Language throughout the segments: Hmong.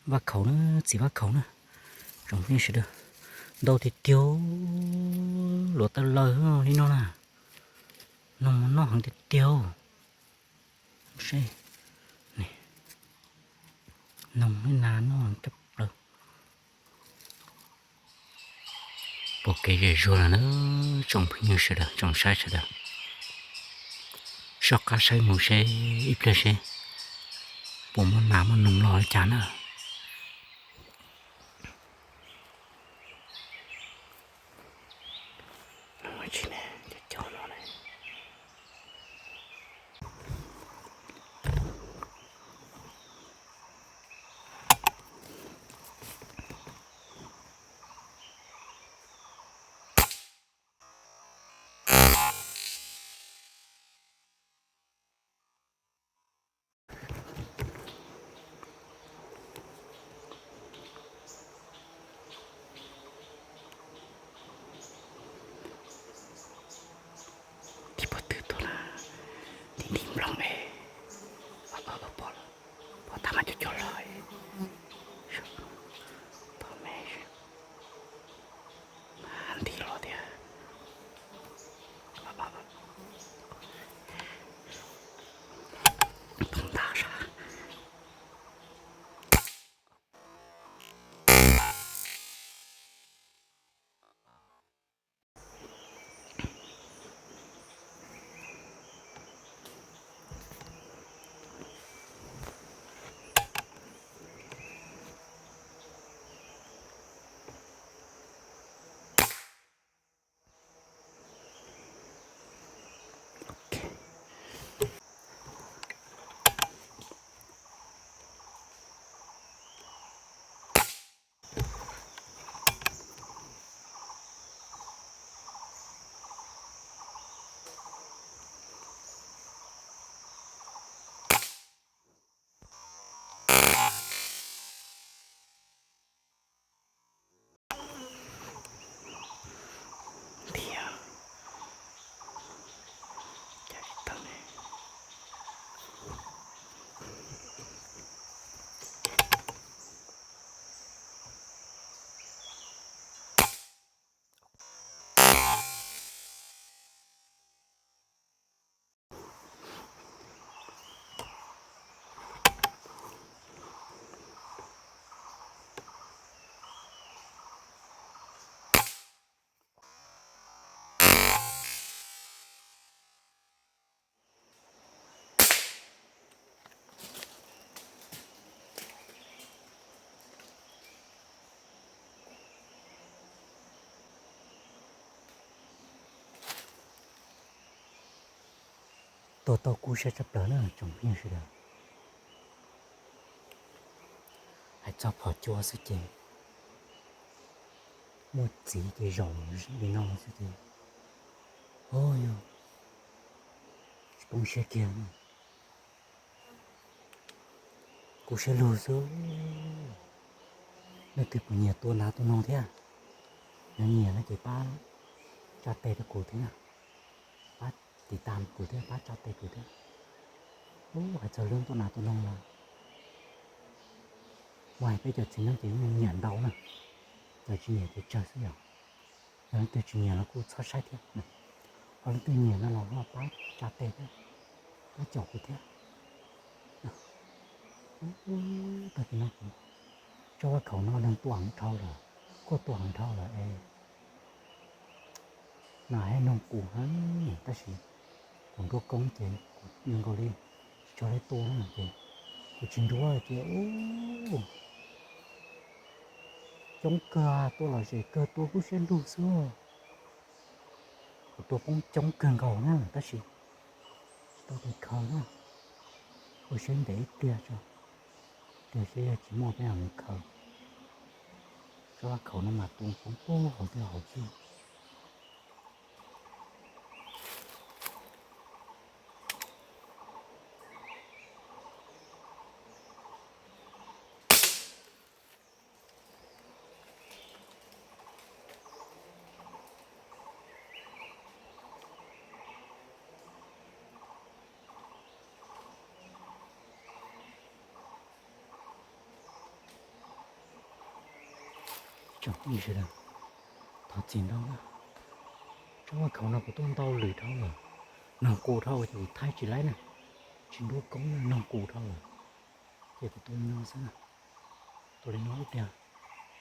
Vaj khaum na, txiv vaj khaum na, tsoom phooj ywg sawv daws, ntau tiag tiag, luav tawg lawg li no na, noog noj heev tiag tiag. Seb, noog na noj caj plaws. Pom kev zem zuag lawm na, tsoom phooj ywg sawv daws, tsoom saib sawv daws, soj qab saib mus seb ib pliag seb puas muaj nas muaj noog los li cas na. Tiv puag twg tuaj na, nti nti nplooj es, pom, pom tag mas cov cov los, pom me, nti los tiag, pom ntag sas. Tuaj tau kub siab tshaj plaws na tsoom phooj ywg sawv daws. Hais txog phom cua xwb ces muaj txiv ces zaum li no xwb ces, o, yog tsis poob siab kiag. Kub siab lug xwb. Leej twg puas nyiam tua nas tua noog thiab, yog nyiam no ces pab tsa tes rau kuv thiab na, pab tiv tam kuv thiab, pab tsa tes kuv thiab. Ub, hais txog lub tua nas tua noog los muaj hais peb cov txiv neej ces nyiam ntau na, cov tsis nyiam ces tsawg xwb yom. Yog leej twg tsis nyiam los kuj txhob saib thiab, ho leej twg nyiam no los ho pab tsa tes thiab, pab caum kuv thiab. Tag kis no kuv tsob vaj khaum no neeg tua heev dhau lawm, kuj tua heev dhau lawm es nas thiab noog qus heev, tab sis kuv nruab koob ces kuv zoo nkaus li tsis tshua li tua na ces kuv tsis nruab ces ub, coob kawg, tua los zem kawg, tua kub siab lug xwb. Kuv tua poob coob kawg nkaus na tab sis tsis tau kev khaws na. Ua siab ntev ib pliag tso, pliag seb yog tsis muaj peb mam mus khaws. Tsob vaj khaum no mas tua poob puag hauv twg hauv xwb. Tsoom phooj ywg sawv daws, thov txim ntau na. Tsob vaj khaum no kuv tuaj ntau lwm dhau lawm, noog qus dhau ces kuv thaij tsis laib na. Tsis nruab koob na, noog qus dhau lawm, ces kuv tua li no xwb na. Tua li no ib pliag,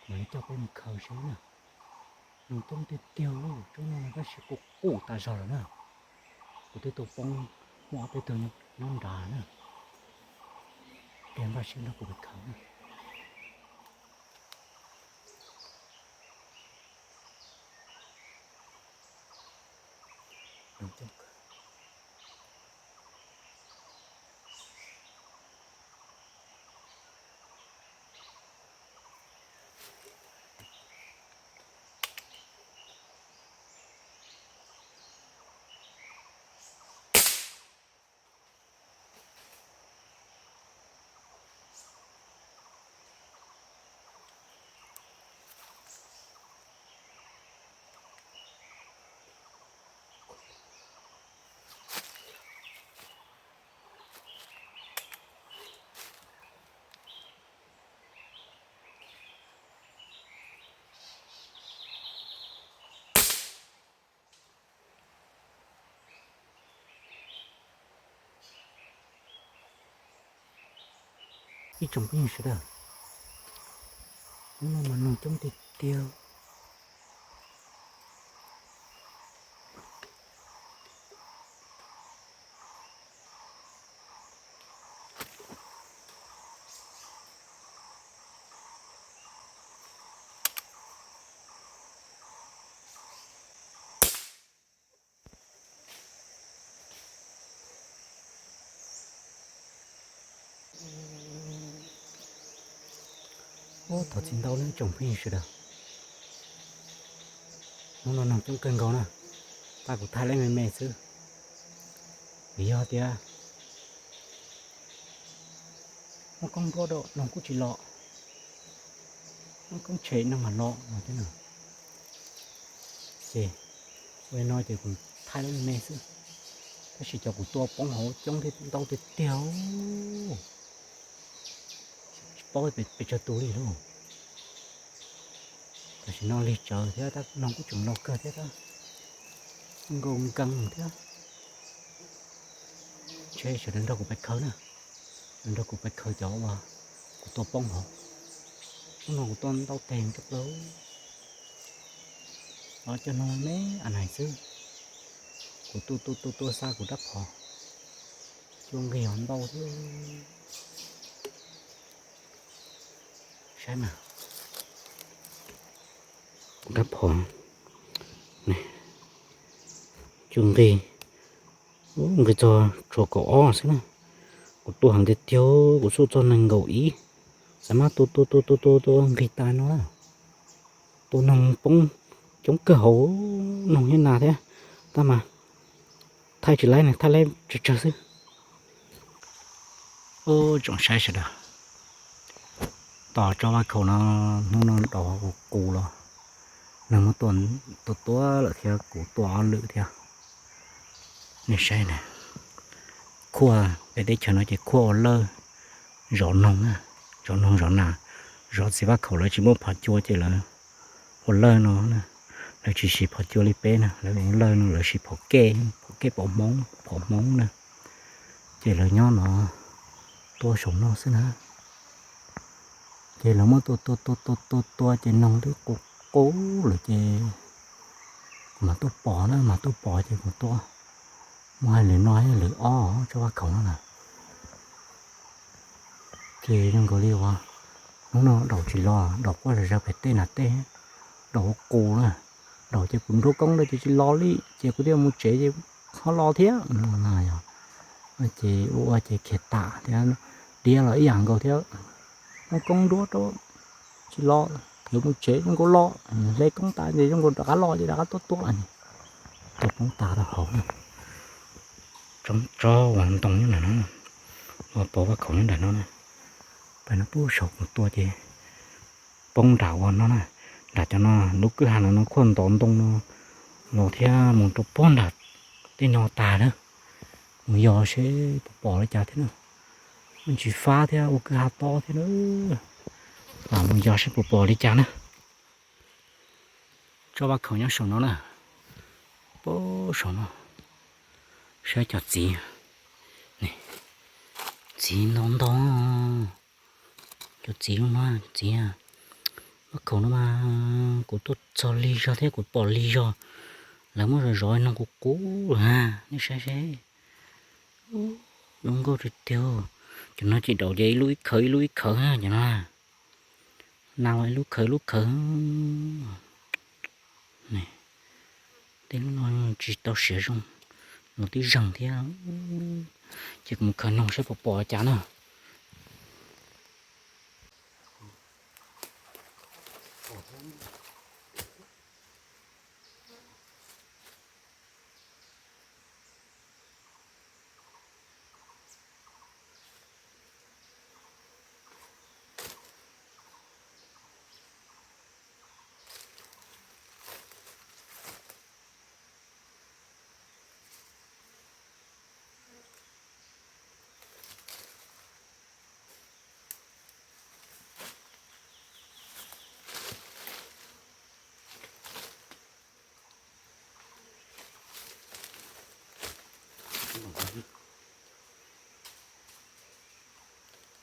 kuv mam li coj peb mus khaws seb na. Noog coob tiag tiag, tsob no tab sis qus qus tas zog lawm na. Kuv twb tua poob muaj ob peb tug nyob nrad na. Ib pliag npaj siab nrog kuv pais khaws na. Ib tsoom phooj ywg sawv daws, hnub no mas noog coob tiag tiag. Ub, thov txim ntau nawb tsoom phooj ywg sawv daws. Hnub no noog coob kawg nkaus na, tab kuv thaij laib me me xwb. Vim yog tias muaj koob nruab dua noog kuj tsis los, muaj koob tshem noog mam los no thiab na. Ces ua li no ces kuv thaij laib me me xwb, tab sis cov kuv tua poob hauv coob thiab ntau tiag tiag, tsis paub pes tsawg tus li lauj. Tam sim no lig tsawv thiab tab noog kuj tseem los kawg thiab tab, nkaus nkees thiab. Ntshe sawv daws nrog kuv pais khaws na, sawv daws nrog kuv pais khaws cov uas kuv tua poob hauv. Hnub no kuv tua ntau teg cov plaws, los cov noog me a nais xwb. Kuv tua tua tua tua xa kuv rab phom, cua nqig hov ntau thiab. Saib mas, kuv rab phom, cua nqig, nqig txog tshuav kaum ob xwb na. Kuv tua heev tiag tiag, kuv xub txog nees nkaum ib, xav mas tua tua tua tua tua tua nqig tas no na. Tua noog poob coob kawg hauv, noog thiab nas thiab, tab mas thaij tsis laib ne, thaij laib tsawg tsawg xwb. Ub, tsoom saib sawv daws, tos tsob vaj khaum no, hnub no daus qus qus los, neeg muab tua tua lawm thiab, kuv tua ob lwm thiab. Nej saib na, khuaj peb teb chaws no ces khuaj ua lawj zov noog, zov noog zov nas, zov txiv vaj khaum lawv tsis muaj phom cua ces lawv ua lawj no, lawv tsis siv phom cua li peb na, lawv ua lawj no lawv siv phom kej, phom kej pom hmoob, phom hmoob na. Ces lawv nyob no tua saum no xwb na. Ces lawv muab tua tua tua tua tua tua ces noog twb qus qus lawm ces kuv mam tuaj pom na, mam tuaj pom ces kuv tua. Muaj hais lwm no thiab, lwm ob tsob vaj khaum no na. Ces zoo nkaus li uas hnub no daus tsis los, daus quaj zom zaws pem tej nas tej, daus ua qus na. Daus ces kuv nruab koob rau ces tsis los li, ces kuv thiaj mus tsev ces ho los thiab. Ces ua ua ces khiav tam thiab, diav los ib yam nkaus thiab. Muaj koob nruab rau tsis los, yuav mus tsev zoo nkaus los, hle koob tas ces zoo nkaus rov qab los ces rov qab tuaj tua. Tua poob tas rau hauv, tsob uas ntoo nyob nram no, uas pov vaj khaum nyob nram no na. Pem no pub saum kuv tua ces poob nram ua no na, nram cov no lub kwj ha no no khuaj ntov ntoo no los thiab mus rau pog nram tej no tas na. Mus yos seb puas pom li cas thiab na. Tsis fab thiab ua kwj ha tob thiab na. Mus yos seb puas pom li cas na. Tsob vaj khaum nyob saum no na, puag saum no, saib cov txiv, txiv ntau ntau, cov txiv no, txiv vaj khaum no mas kuv tuaj txog lig zog thiab kuv pom lig zog, lawv muab zov zov no kuv qub lawm na, nej saib seb. Zoo nkauj tiag tiag. Cov no ces daum ces ib lub ib khawv ib lub ib khawv na cov no. Nas ib lub khawv ib lub khawv. Tej lub no tsis tau siav zoo, los twb zeeg thiab. Ces kuv mus khaws noog saib puas pom cas na.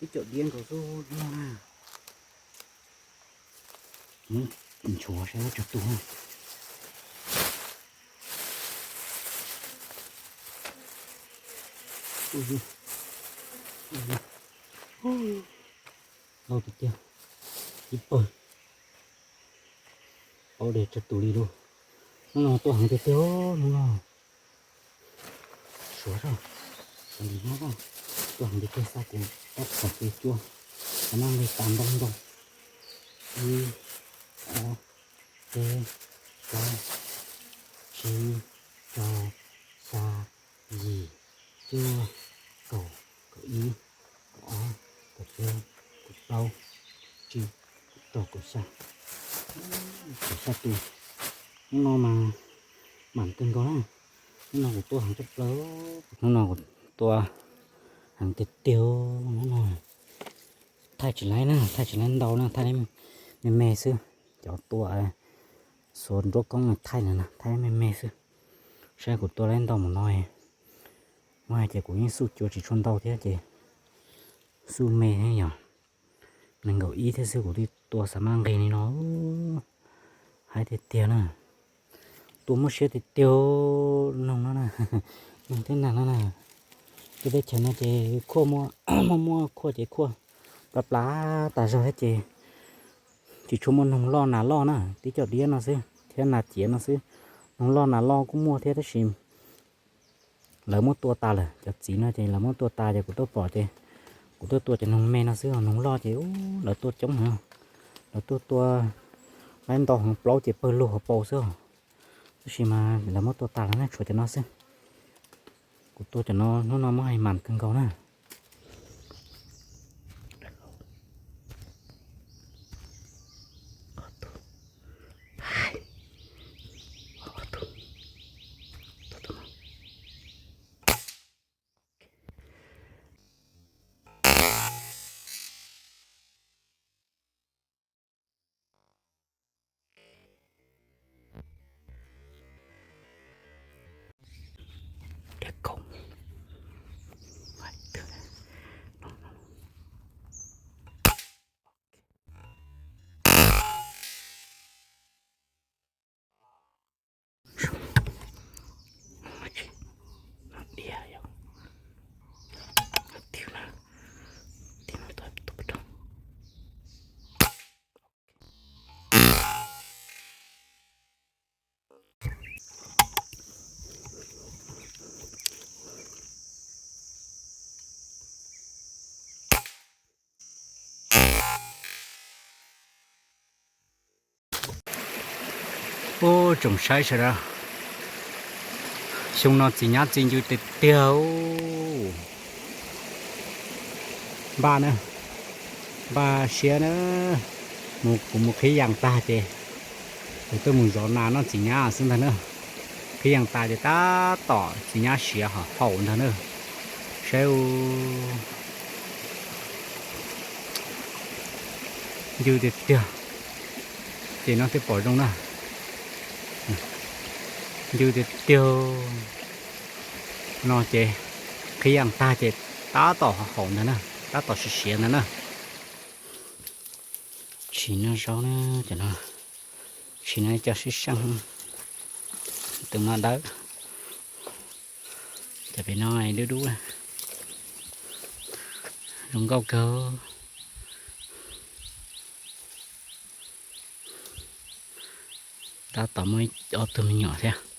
Ib co diab nkaus xwb no na. Nchuav saib tsawg tus. Ntau tiag tiag, ib pawg. Paub de tsawg tus li lauj. Hnub no tuaj heev tiag tiag hnub no. Suav zog, suav ntawm no tuaj heev tiag tiag, xa kuv tab tom kev cua, xav mas nqis tas ntau ntau. Ib, ob, peb, plaub, tsib, rau, xya, yim, cuaj, kaum, kaum ib, kaum ob, kaum peb, kaum plaub, tsib, kaum rau, kaum xya, kaum xya tus. Hnub no mas mam kawg nkaus na. Hnub no kuv tua heev tshaj plaws. Hnub no kuv tua heev tiag tiag. Hnub no thaij tsis laib na, thaij tsis laib ntau na, thaij me me xwb. Cov tua xuas nruab koob thaij na, thaij me me xwb. Saib kuv tua laib ntau mus no, muab hais tias kuv yeej xuj cua tsis tshua ntau thiab ces xuj me thiab yog nees nkaum ib thiab xwb kuv twb tua xav mas nqis li no. Haib tiag tiag na. Tua muaj siab tiag tiag noog no na, noog thiab nas no na. Tej teb chaws no ces khuaj muaj, muaj muaj khuaj ces khuaj plav plav tas zog thiab ces tsis tshua muaj noog loj nas loj na, tib co diab no xwb thiab nas ciav no xwb. Noog loj nas loj kuj muaj thiab tab sis lawv muab tua tas lawm, cov txiv no ces lawv muab tua tas ces kuv tuaj pom ces kuv tuaj tua cov noog me no xwb, noog loj ces lawv tua coob heev, lawv tuaj tua laib ntau heev, plaub ces pawg lug hauv paus xwb. Tab sis mas lawv muab tua tas lawm na, tshuav cov no xwb. Kuv tua cov no hnub no muab hais mas kawg nkaus na. Ub, tsoom saib sawv daws, xyoo no txiv nyab txi ncw tiag tiag. Npaj na, npaj siab na, mus kuv mus qhib yas tag ces kuv tuaj mus zov nas noj txiv nyab xwb ntag na. Qhib yas tas ces tab tom txiv nyab siav hom haum ntag na. Saib ncw tiag tiag, ces no thiaj pom zoo na. Ncw tiag tiag no ces qhib yeej tag ces tab tom haum ntag na, tab tom siav siav ntag na. Tshis noj zaub na, cov no tshis no coj sib seej, tus no dawb, cov pem no dub dub, zoo nkauj kawg. Tab tom muaj ob tug me nyuam thiab.